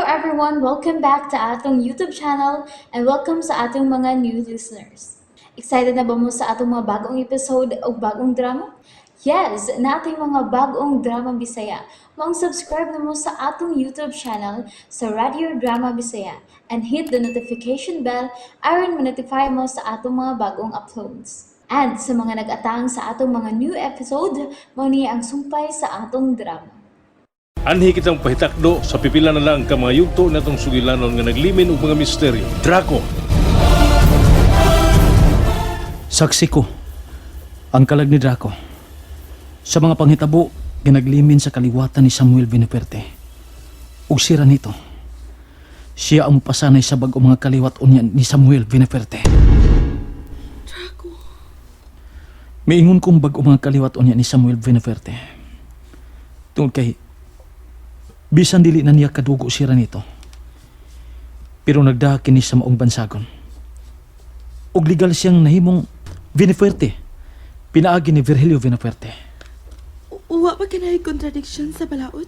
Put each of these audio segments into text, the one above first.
everyone! Welcome back to atong YouTube channel and welcome sa atong mga new listeners. Excited na ba mo sa atong mga bagong episode o bagong drama? Yes, nating mga bagong drama Bisaya. Maong subscribe na mo sa atong YouTube channel sa Radio Drama Bisaya and hit the notification bell aron ma-notify mo sa atong mga bagong uploads. And sa mga nag-atang sa atong mga new episode, mao ni ang sumpay sa atong drama. Anhi kitang pahitakdo sa pipila na lang ka mga yugto natong sugilanon nga naglimin og mga misteryo. Draco. Saksi ko ang kalag ni Draco sa mga panghitabo ginaglimin sa kaliwatan ni Samuel Vinufuerte. Ug si Ranito, siya ang pasanay sa bag-o mga kaliwat unya ni Samuel Vinufuerte. Draco. Miingon kong bag-o mga kaliwat unya ni Samuel Vinufuerte. Tungod kay bisan dili na niya kadugo si Ranito, pero nagdaha kini sa maong bansagon. Ug legal siyang nahimong Vinufuerte, pinaagi ni Virgilio Vinufuerte. Wa pa ka na contradiction sa balaod?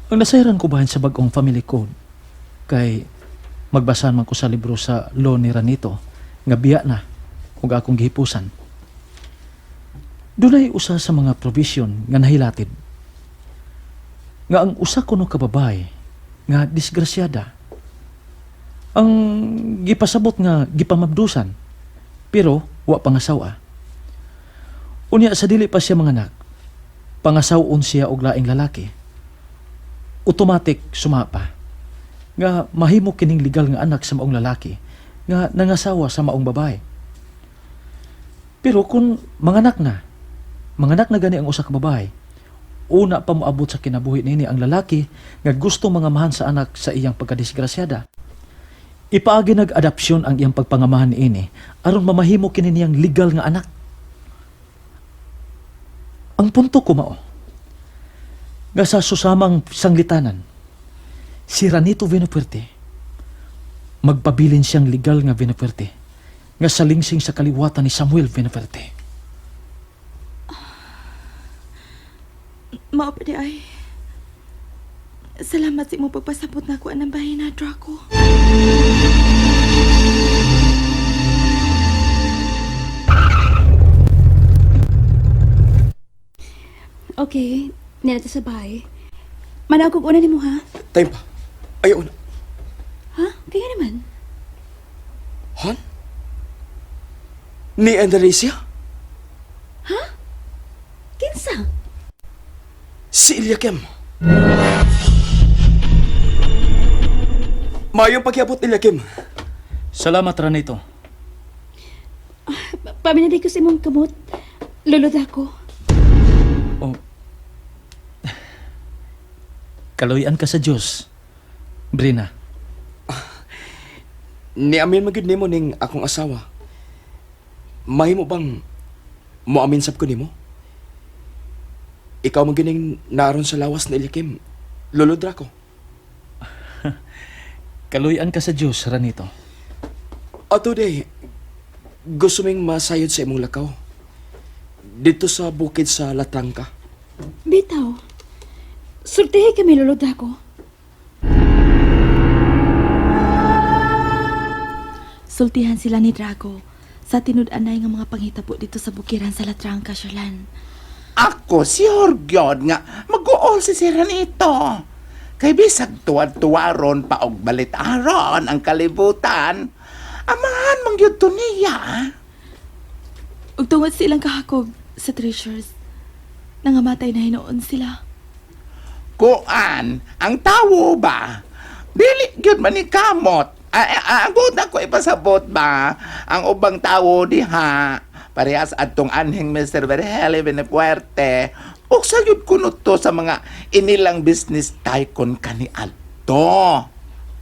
Ang nasayran ko bahin sa bag-ong family code kay magbasan man ko sa libro sa law ni Ranito nga biya na ug akong gihipusan. Dunay usa sa mga provision nga nahilatid nga ang usa kuno ka babae nga disgrasyada ang gipasabot nga gipamabdusan pero wa pangasawa. Unya sa dili pa siya manganak, pangasawon siya og laing lalaki, automatic sumapa nga mahimo kining legal nga anak sa maong lalaki nga nangasawa sa maong babae. Pero kung manganak na gani ang usa ka babae, una pa moabot sa kinabuhi niini ang lalaki nga gusto mangamahan sa anak sa iyang pagkadisgrasyada. Ipaagi nag-adopsyon ang iyang pagpangamahan niini aron mamahimo kini niyang legal nga anak. Ang punto ko mao nga sa susamang sanglitanan, si Ranito Vinufuerte magpabilin siyang legal nga Vinufuerte nga salingsing sa kaliwatan ni Samuel Vinufuerte. Mao pa di ay. Salamat sa imong pagpasabot na ako anang bahin na, Draco. Okay, nila sa bahay. Manawag kog una nimo ha? Time pa. Ayaw na. Ha? Kaya naman. Han? Ni Andalesia? Ha? Kinsa? Si Eliakim. Mayong pagyabot, Eliakim. Salamat, Ranito. Paminadi ko sa imong kamot. Lulod ako. Oh. Kaluyan ka sa Diyos, Brina. Niamin magid nimo ning akong asawa. Mahimo bang moamin sab ko nimo? Ikaw man gyud ning naron sa lawas ni Eliakim. Lolo Draco. Kaluyan ka sa Diyos, Ranito. Ato day, gusto ming masayod sa imong lakaw. Dito sa bukid sa Latangka. Bitaw. Sultihi kami, Lolo Draco. Sultihan sila ni Draco sa tinud-anay nga mga panghitabo dito sa bukiran sa Latrangka, Sherlan. Ako si Jorgyod nga mag-uol si Seranito. Kay bisag tuwad-tuwaron pa og balitaron ang kalibutan. Amahan mong gyud to niya. Ug tungod sa ilang kahakog sa treasures, nangamatay na hinuon sila. Kuan, ang tawo ba? Dili gyud man ni kamot. Ang na ko ipasabot ba? Ang ubang tawo diha. Parehas adtong anhing Mr. Vergel Benefuerte. Uksa gyud kuno to sa mga inilang business tycoon kaniadto.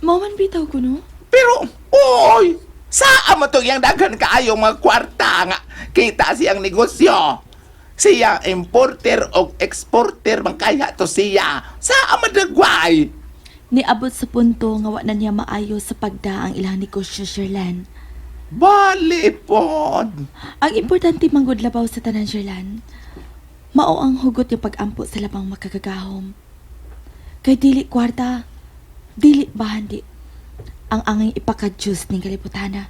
Mao man bitaw ko, no? Pero, oy! Saan mo itong iyang daghan kaayong mga kwarta nga kita siyang negosyo? Siya importer o exporter man kaya to siya. Saan madagway? Niabot sa punto nga wa na niya maayo sa pagda ang ilang negosyo, Sherlan. Bali pod. Ang importante manggod labaw sa tanan, Sherlan. Mao ang hugot yung pag-ampo sa labang makagagahom. Kay dili kwarta, Dili bahandi ang angay ipaka-Diyos ning kalibutana.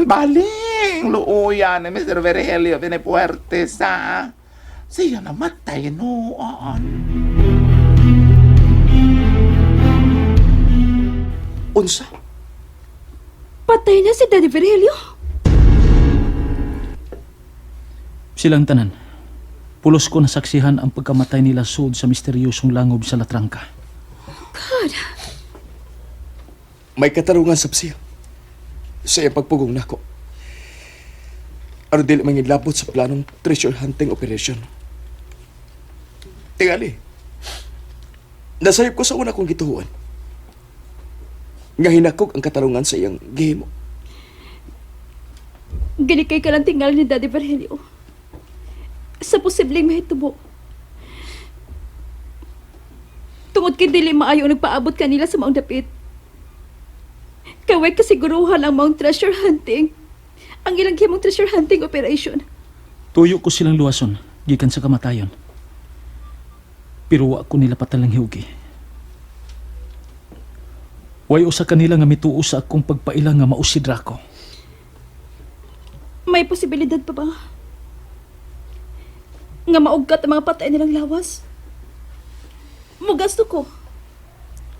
Baling, luuya ni Mr. Virgilio Benepuerte sa... Siya namatay noon. Unsa? Patay na si Daddy Virgilio. Silang tanan. Pulos ko nasaksihan ang pagkamatay nila sud sa misteryosong langob sa Latrangka. God, May katarungan sab siya sa iyang pagpugong nako. Aron dili mangilabot sa planong treasure hunting operation. Tingali. Nasayop ko sa una kong gituhuan. Nga hinakog ang katarungan sa iyang gihimo. Gani kay ka lang tingal ni Daddy Virgilio. Sa posibleng mahitabo. Tungod kay dili maayo ang nagpaabot kanila sa maong dapit. Kaway kasiguruhan ang maong treasure hunting. Ang ilang himong treasure hunting operation. Tuyo ko silang luwason gikan sa kamatayon. Pero wa ko nila patalang hiugi. Way usa kanila nga mituo sa akong pagpaila nga mausidra ko. May posibilidad pa ba? Nga maugkat ang mga patay nilang lawas? Mugasto ko.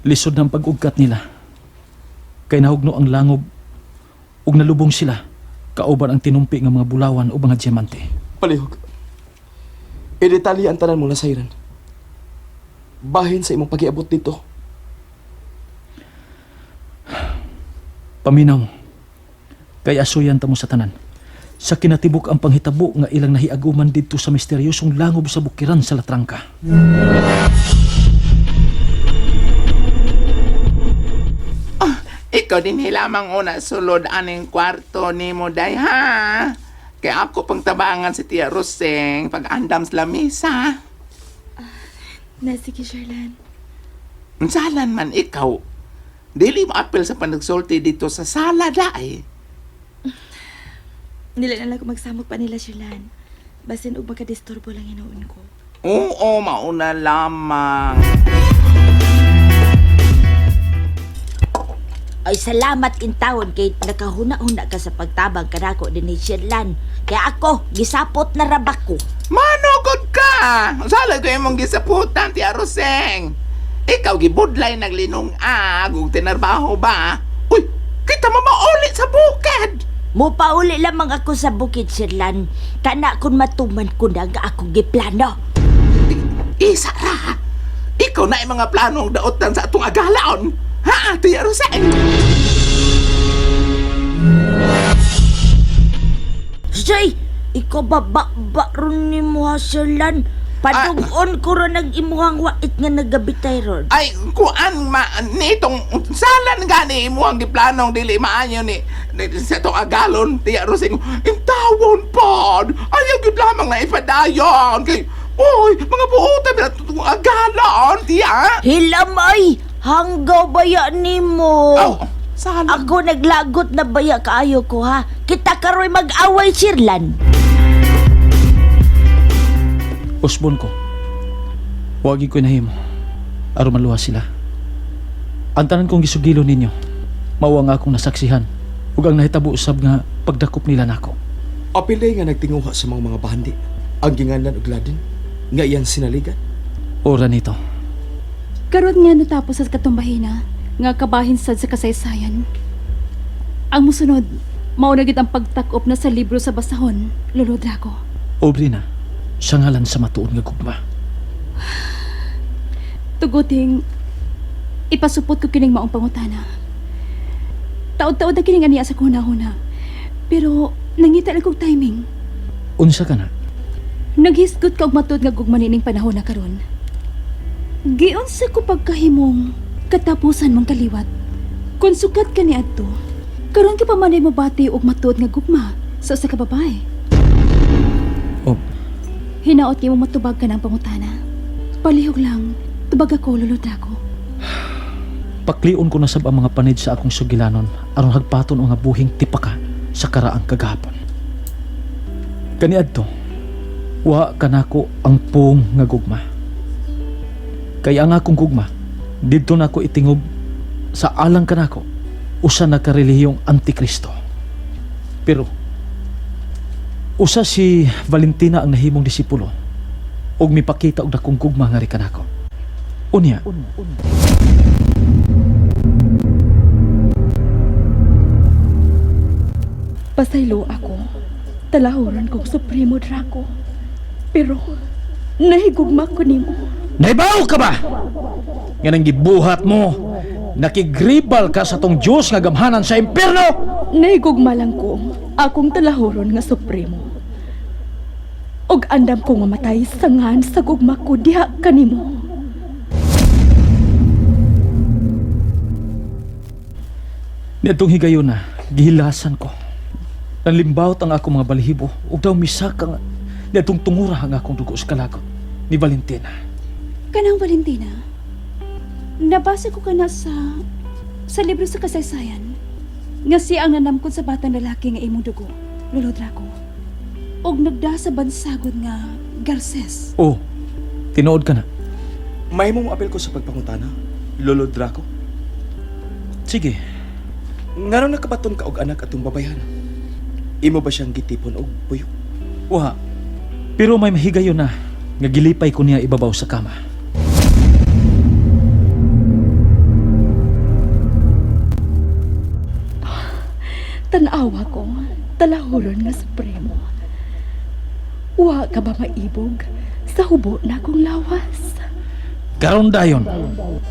Lisod ng pag-ugkat nila. Kay nahugno ang langob ug nalubong sila kauban ang tinumpi nga mga bulawan o mga diamante. Palihog. Idetalye ang tanan mo na sayran. Bahin sa imong pagiabot dito. Paminaw mo. Kay asuyan ta mo sa tanan. Sa kinatibuk ang panghitabo nga ilang nahiaguman didto sa misteryosong langob sa bukiran sa Latrangka. Ikaw din lamang una sulod aning kwarto ni mo, day, ha? Kaya ako pang tabangan si Tia Roseng pag andam sa lamisa. Na sige, Sherlan. Salan man ikaw. Dili mo apel sa panagsulti dito sa sala, day. Nila na lang ko magsamok pa nila, Sherlan. Basin og makadisturbo lang hinuon ko. Oo, mauna lamang. Ay salamat intawon kay nakahuna-huna ka sa pagtabang kanako din ni Sherlan. Kaya ako, gisapot na rabak ko. Manugod ka! Sala ko imong gisaputan, Tia Roseng. Ikaw gibudlay naglinung-ag ug tinarbaho ba? Uy, kita mo mauli sa bukid! Mupauli lamang ako sa bukid, Sherlan. Kana kun matuman ko na nga akong giplano. Isa ra! Ikaw na yung mga planong daotan sa atong agalaon! Ha, Tia Roseng? Say, ikaw ba ba ba ron ni mo ha, Sherlan? Padugon ko ron ang imuhang wait nga nagabitay ron. Ay, kuan ma nitong salan gani imo ang giplanong dili maayo ni, ni sa atong agalon, Tia Roseng. Intawon pod. Ayaw gyud lamang na ipadayon kay Uy, mga buotan na itong agalon, Tia. Hilamay, hanggaw baya nimo. Aw, salan. Ako naglagot na baya kaayo ko ha. Kita karoy mag-away, Sherlan. Usbon ko. Wagi ko nahimo. Aron maluwas sila. Ang tanan kong gisugilo ninyo, mao ang akong nasaksihan ug ang nahitabo usab nga pagdakop nila nako. Apilay nga nagtinguha sa mga mga bahandi. Ang ginganlan og ladin nga iyang sinaligan. Ora nito. Karon nga natapos sa katumbahina, nga kabahin sad sa kasaysayan. Ang musunod, mao na gid ang pagtakop na sa libro sa basahon, Lolo Draco. Obrina, sa ngalan sa matuod nga gugma. Tuguting, ipasupot ko kining maong pangutana. Taod-taod na kining aniya sa kuna-huna. Pero nangita lang kog timing. Unsa ka na? Naghisgot ka og matuod nga gugma nining panahon na karon. Giunsa ko pagkahimong katapusan mong kaliwat. Kung sukat ka ni adto, karon ka pa man ay mabati og matuod nga gugma sa usa ka babae. O, Hinaot kay mo matubag ka ng pangutana. Palihog lang, tubag ako, Lolo Draco. Paklion ko na sab ang mga panid sa akong sugilanon aron hagpaton ang nga buhing tipaka sa karaang kagahapon. Kaniadto, wa kanako ang puong nga gugma. Kay ang akong gugma Didto nako itingob sa alang kanako usa na ka relihiyong antikristo. Pero usa si Valentina ang nahimong disipulo ug mipakita og dakong gugma nga kanako. Unya, Pasaylo ako. Talahuron kong Supremo Draco. Pero nahigugma ko nimo. Naibaw ka ba? Nga nang gibuhat mo, nakigribal ka sa tong Diyos nga gamhanan sa impierno! Nahigugma lang ko akong talahuron nga Supremo. Og andam ko nga matay sangan sa gugma ko diha kanimo. Niadtong higayon na, gihilasan ko. Nanlimbawt ang akong mga balahibo ug daw misaka nga niadtong tungura ang akong dugo sa kalagot ni Valentina. Kanang Valentina, nabasa ko kana sa libro sa kasaysayan nga siya ang nanamkon sa batang lalaki nga imong dugo, Lolo Draco. Og nagda sa bansagod nga Garces. Oh, tinuod ka na. Mahimo mo apel ko sa pagpangutana, Lolo Draco. Sige, Ngano nakabaton ka og anak atong babayhan? Imo ba siyang gitipon og puyo? uha. Pero may mahigayon na nga gilipay ko niya ibabaw sa kama. Tanawa ko, talahuron nga Supremo. Wa ka ba maibog sa hubo na akong lawas? Karon dayon,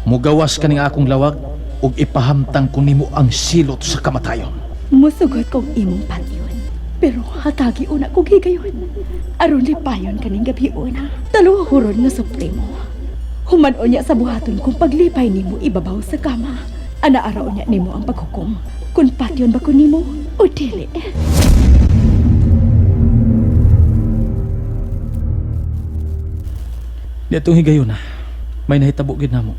mugawas kaning akong lawag ug ipahamtang ko nimo ang silot sa kamatayon. Musugot kong imong patyon. Pero hatagi una kong higayon. Aron lipayon kaning gabi una. Taluhuron nga Supremo. Human-o niya sa buhaton kung paglipay nimo ibabaw sa kama. Ana-araw niya nimo ang paghukom. Kung patyon ba ko nimo o dili. Niadtong higayon na, may nahitabo gid namo.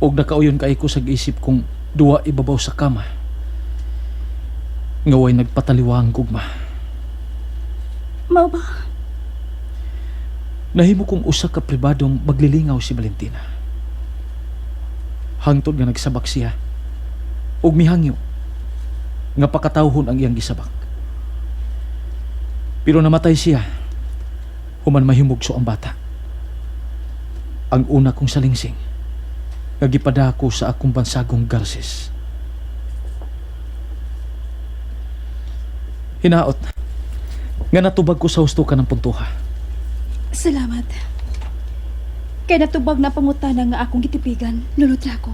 Og nakauyon kay ko sa isip kong duwa ibabaw sa kama. Nga way nagpataliwa ang gugma. Mao ba? Nahimo kong usa ka pribadong maglilingaw si Valentina. Hangtod nga nagsabak siya. Ug mihangyo nga pakatawhon ang iyang gisabak. Pero namatay siya human mahimugso ang bata. Ang una kong salingsing nga gipadako sa akong bansagong Garces. Hinaot nga natubag ko sa husto ka ng puntuha. Salamat. Kay natubag na pangutana nga akong gitipigan, Lolo Draco.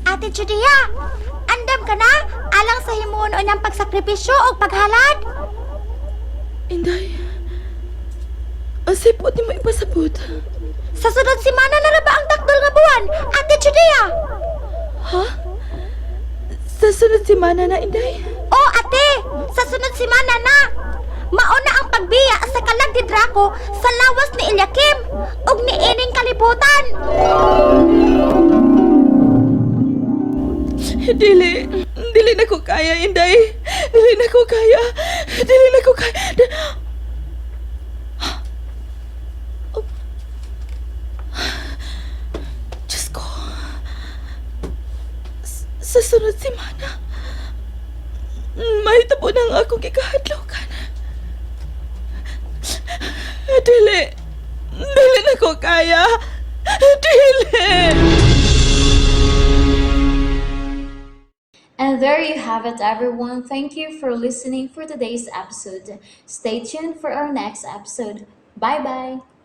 Ate Judea, andam ka na? Alang sa himuon ng pagsakripisyo o paghalad? Inday, unsay po mo ipasabot? Sa sunod semana na ra ba ang takdol nga buwan? Ate Judea! Ha? Sa sunod semana na, Inday? O ate, sa sunod semana na! Mauna ang pagbiya sa kalag ni Draco sa lawas ni Eliakim ug ni ining kalibutan. Dili. Dili na ko kaya, Inday. Dili na ko kaya. Dili na ko kaya. Oh. Diyos ko. Sa sunod semana, mahitabo na ang akong gikahadlokan. Dili. Dili na ko kaya. Dili. And there you have it, everyone. Thank you for listening for today's episode. Stay tuned for our next episode. Bye bye.